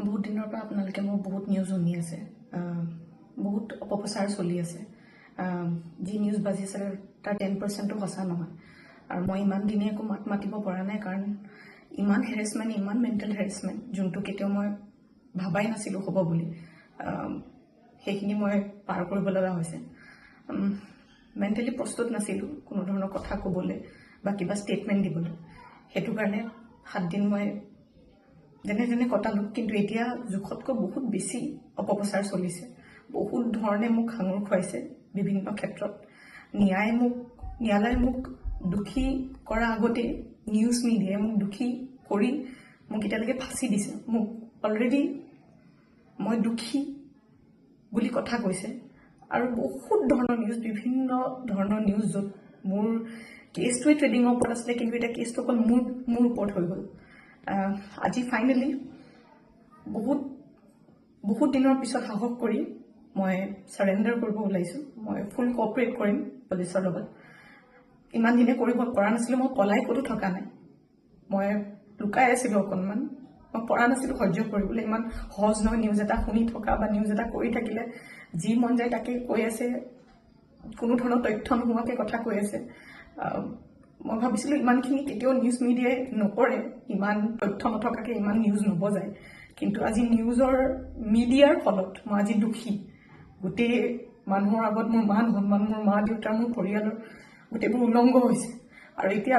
বহুত দিনৰ পৰা আপোনালোকে মোৰ বহুত নিউজ শুনি আছে। বহুত অপপ্ৰচাৰ চলি আছে। যি নিউজ বাজি আছে, তাৰ 10%-ও সঁচা নহয়। আৰু মই ইমান দিনে একো মাত মাতিব পৰা নাই, কাৰণ ইমান হেৰেছমেণ্ট, ইমান মেণ্টেল হেৰেছমেণ্ট, যোনটো কেতিয়াও মই ভাবাই নাছিলোঁ হ'ব বুলি, সেইখিনি মই পাৰ কৰিব লগা হৈছে। মেণ্টেলি প্ৰস্তুত নাছিলোঁ কোনো ধৰণৰ কথা ক'বলৈ বা কিবা ষ্টেটমেণ্ট দিবলৈ। সেইটো কাৰণে 7 দিন মই যেনে তেনে কটালোঁ। কিন্তু এতিয়া জোখতকৈ বহুত বেছি অপপ্ৰচাৰ চলিছে। বহুত ধৰণে মোক সাঙুৰ খুৱাইছে বিভিন্ন ক্ষেত্ৰত। ন্যায়ালয়ে মোক দোষী কৰা আগতেই নিউজ মিডিয়াই মোক দোষী কৰি মোক এতিয়ালৈকে ফাঁচি দিছে। মোক অলৰেডি মই দোষী বুলি কথা কৈছে। আৰু বহুত ধৰণৰ নিউজ, বিভিন্ন ধৰণৰ নিউজ, য'ত মোৰ কেছটোৱে ট্ৰেডিঙৰ ওপৰত আছিলে, কিন্তু এতিয়া কেছটো অকল মোৰ ওপৰত হৈ গ'ল। আজি ফাইনেলি বহুত বহুত দিনৰ পিছত সাহস কৰি মই চাৰেণ্ডাৰ কৰিব ওলাইছোঁ। মই ফুল কঅপাৰেট কৰিম পুলিচৰ লগত। ইমান দিনে কৰিব পৰা নাছিলোঁ। মই পলাই ক'তো থকা নাই। মই লুকাই আছিলোঁ অকণমান। মই পৰা নাছিলোঁ সহ্য কৰিবলৈ। ইমান সহজ নহয় নিউজ এটা শুনি থকা বা নিউজ এটা কৰি থাকিলে। যি মন যায় তাকে কৈ আছে, কোনো ধৰণৰ তথ্য নোহোৱাকৈ কথা কৈ আছে। মই ভাবিছিলোঁ ইমানখিনি কেতিয়াও নিউজ মিডিয়াই নকৰে, ইমান তথ্য নথকাকৈ ইমান নিউজ নবজায়। কিন্তু আজি নিউজৰ মিডিয়াৰ ফলত মই আজি দোষী। গোটেই মানুহৰ আগত মোৰ মান সন্মান, মোৰ মা দেউতাৰ, মোৰ পৰিয়ালৰ গোটেইবোৰ উলংগ হৈছে। আৰু এতিয়া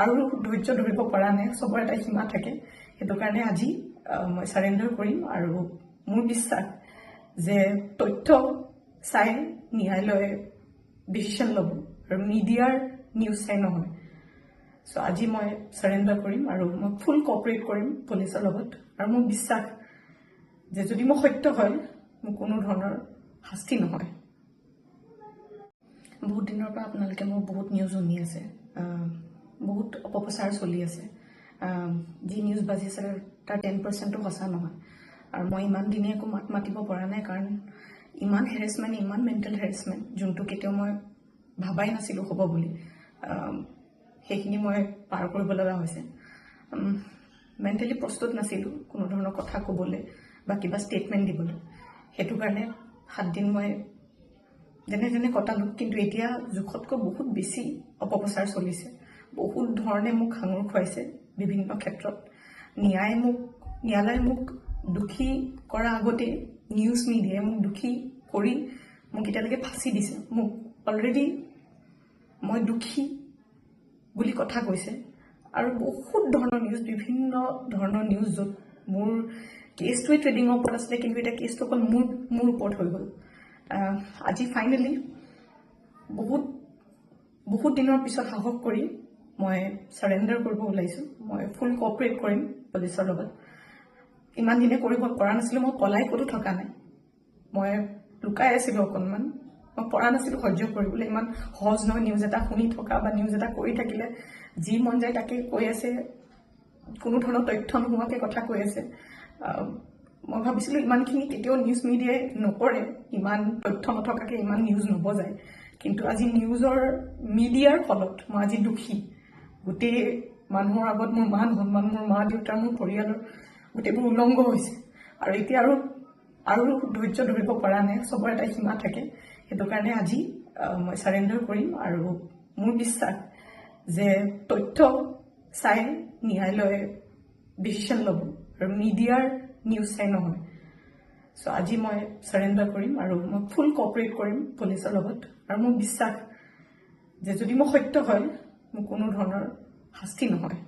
আৰু ধৈৰ্য ধৰিব পৰা নাই। চবৰে এটা সীমা থাকে। সেইটো কাৰণে আজি মই চাৰেণ্ডাৰ কৰিম। আৰু মোৰ বিশ্বাস যে তথ্য চাই ন্যায়ালয়ে ডিচিশ্যন ল'ব আৰু মিডিয়াৰ নিউজ চাই নহয়। চ' আজি মই চাৰেণ্ডাৰ কৰিম আৰু মই ফুল কঅপাৰেট কৰিম পুলিচৰ লগত। আৰু মোৰ বিশ্বাস যে যদি মই সত্য হয়, মোৰ কোনো ধৰণৰ শাস্তি নহয়। বহুত দিনৰ পৰা আপোনালোকে মোৰ বহুত নিউজ শুনি আছে। বহুত অপপ্ৰচাৰ চলি আছে। যি নিউজ বাজি আছে, তাৰ 10%-ও সঁচা নহয়। আৰু মই ইমান দিনে একো মাত মাতিব পৰা নাই, কাৰণ ইমান হেৰেছমেণ্ট, ইমান মেণ্টেল হেৰেছমেণ্ট, যোনটো কেতিয়াও মই ভাবাই নাছিলোঁ হ'ব বুলি, সেইখিনি মই পাৰ কৰিব লগা হৈছে। মেণ্টেলি প্ৰস্তুত নাছিলোঁ কোনো ধৰণৰ কথা ক'বলৈ বা কিবা ষ্টেটমেণ্ট দিবলৈ। সেইটো কাৰণে 7 দিন মই যেনে তেনে কটালোঁ। কিন্তু এতিয়া জোখতকৈ বহুত বেছি অপপ্ৰচাৰ চলিছে। বহুত ধৰণে মোক সাঙুৰ খুৱাইছে বিভিন্ন ক্ষেত্ৰত। ন্যায়ালয়ে মোক দোষী কৰা আগতেই নিউজ মিডিয়াই মোক দোষী কৰি মোক এতিয়ালৈকে ফাঁচি দিছে। মোক অলৰেডি মই দোষী বুলি কথা কৈছে। আৰু বহুত ধৰণৰ নিউজ, বিভিন্ন ধৰণৰ নিউজ, য'ত মোৰ কেছটোৱে ট্ৰেডিঙৰ ওপৰত আছিলে, কিন্তু এতিয়া কেছটো অকল মোৰ ওপৰত হৈ গ'ল। আজি ফাইনেলি বহুত বহুত দিনৰ পিছত সাহস কৰি মই চাৰেণ্ডাৰ কৰিব ওলাইছোঁ। মই ফুল কঅপাৰেট কৰিম পুলিচৰ লগত। ইমান দিনে কৰিব পৰা নাছিলোঁ। মই পলাই ক'তো থকা নাই। মই লুকাই আছিলোঁ অকণমান। মই পৰা নাছিলোঁ সহ্য কৰিবলৈ। ইমান সহজ নহয় নিউজ এটা শুনি থকা বা নিউজ এটা কৰি থাকিলে। যি মন যায় তাকে কৈ আছে, কোনো ধৰণৰ তথ্য নোহোৱাকৈ কথা কৈ আছে। মই ভাবিছিলোঁ ইমানখিনি কেতিয়াও নিউজ মিডিয়াই নকৰে, ইমান তথ্য নথকাকৈ ইমান নিউজ নবজায়। কিন্তু আজি নিউজৰ মিডিয়াৰ ফলত মই আজি দোষী। গোটেই মানুহৰ আগত মোৰ মান সন্মান, মোৰ মা দেউতাৰ, মোৰ পৰিয়ালৰ গোটেইবোৰ উলংগ হৈছে। আৰু এতিয়া আৰু ধৈৰ্য ধৰিব পৰা নাই। চবৰে এটা সীমা থাকে। সেইটো কাৰণে আজি মই চাৰেণ্ডাৰ কৰিম। আৰু মোৰ বিশ্বাস যে তথ্য চাই ন্যায়ালয়ে ডিচিশ্যন ল'ব আৰু মিডিয়াৰ নিউজ চাই নহয়। চ' আজি মই চাৰেণ্ডাৰ কৰিম আৰু মই ফুল কঅপাৰেট কৰিম পুলিচৰ লগত। আৰু মোৰ বিশ্বাস যে যদি মই সত্য হয়, মোৰ কোনো ধৰণৰ শাস্তি নহয়।